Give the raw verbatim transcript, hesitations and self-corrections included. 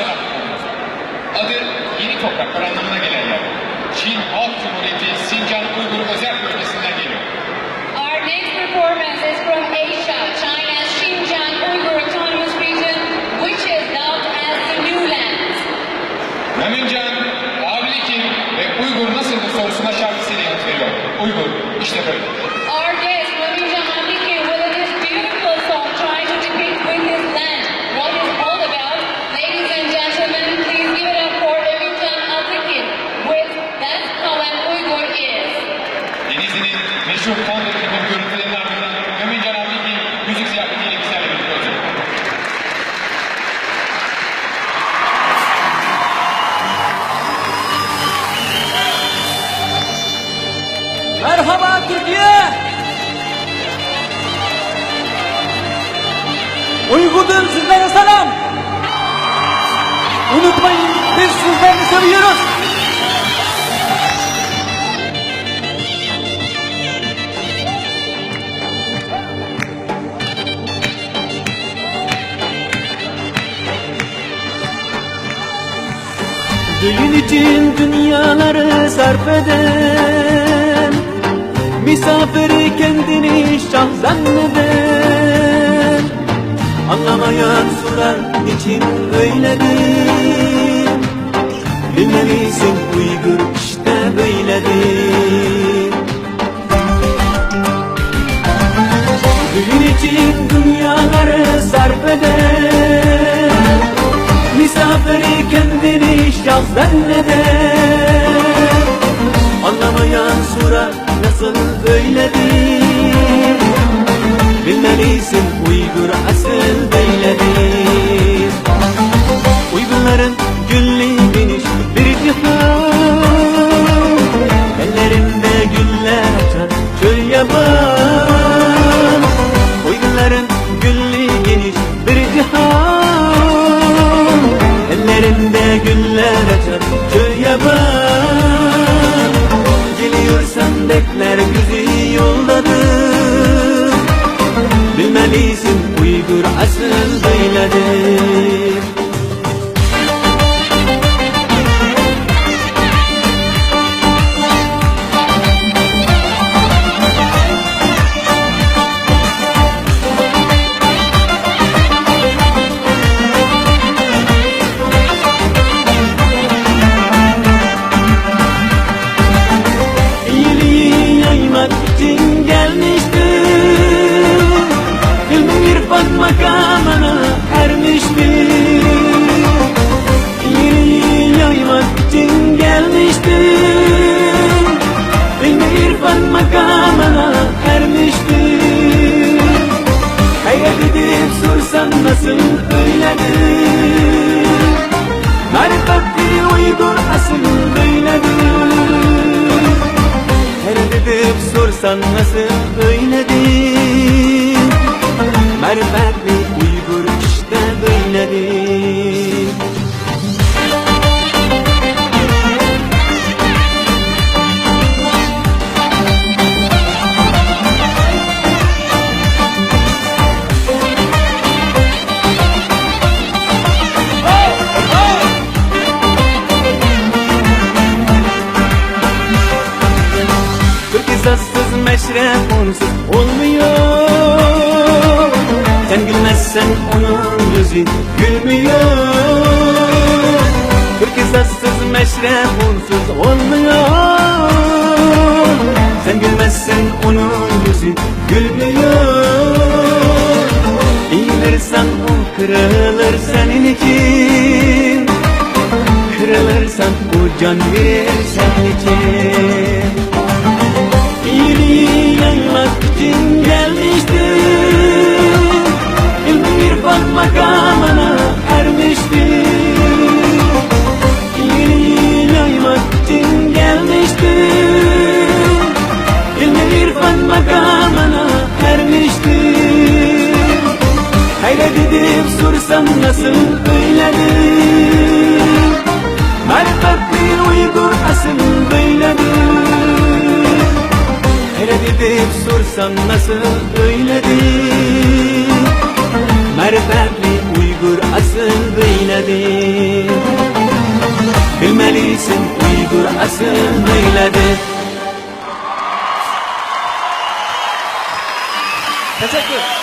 Adı yeni topraklar anlamına gelen yer. Çin Halk Cumhuriyeti Sincan Uygur Özerk Bölgesi'nden geliyor. Our next performance is from Asia, China's Xinjiang Uyghur Autonomous Region, which is dubbed as the New Land. Maminjan Avlikin ve Uygur nasıldır sorusuna şarkısıyla yanıt veriyor. Uygur, işte böyle. Our guest, Maminjan Avlikin, with this beautiful song trying to depict with his land what it's all about. Ladies and gentlemen, please give it up for Maminjan Avlikin with That's How an Uyghur Is. Denizli'nin meşhur Thunder filmi görüntülerinin ardından Maminjan Avlikin müzik ziyafetiyle bizlerle birlikte olacak. Merhaba Türkiye! Uygu'dan sizlere selam! Unutmayın, biz sizleri seviyoruz! Düğün için dünyaları sarf eden, misafiri kendini şah zanneden, anlamayan sorar niçin öyledir? Bilmelisin Uygur işte böyledir. Düğün için dünyaları sarf eder, misafiri kendini şah zanneder. Anlamayan sorar nasıl böyledir? Bilmelisin Uygur asıl böyledir. Uygurların güllü geniş bir cihan, ellerinde güller açar çöl yaban. Uygurların güllü geniş bir cihan, ellerinde güller açar çöl yaban. Geliyorsan bekler bizi yoldadır. Bilmelisin Uygur asıl böyledir. İyiliği yaymak için gelmiştim. İlmi irfan makamına ermiştim. İyiliği yaymak için gelmiştim. İlmi irfan makamına ermiştim. Hayret edip sorsan nasıl öyledir? Marifetli Uygur asıl böyledir. Hayret edip sorsan nasıl öyledir? Marifetli Uygur işte böyledir. Türk izahsız meşrep onsuz olmuyor. Sen gülmezsen onun yüzü gülmüyor. Türk izahsız meşrep onsuz olmuyor. Sen gülmezsen onun yüzü gülmüyor. Eğilirsen o kırılır senin için. Kırılırsan o can verir senin için. İyiliği yaymak için gelmiştim. İlmi irfan makamına ermiştim. İyiliği yaymak için gelmiştim. İlmi irfan makamına ermiştim. Hayret edip sorsan nasıl öyledir? Marifetli Uygur asıl böyledir. Hayret edip sorsan nasıl öyledir? Marifetli Uygur asıl böyledir. ئۇيغۇر ئەسىل مەيلىدە. تەشەككۈر.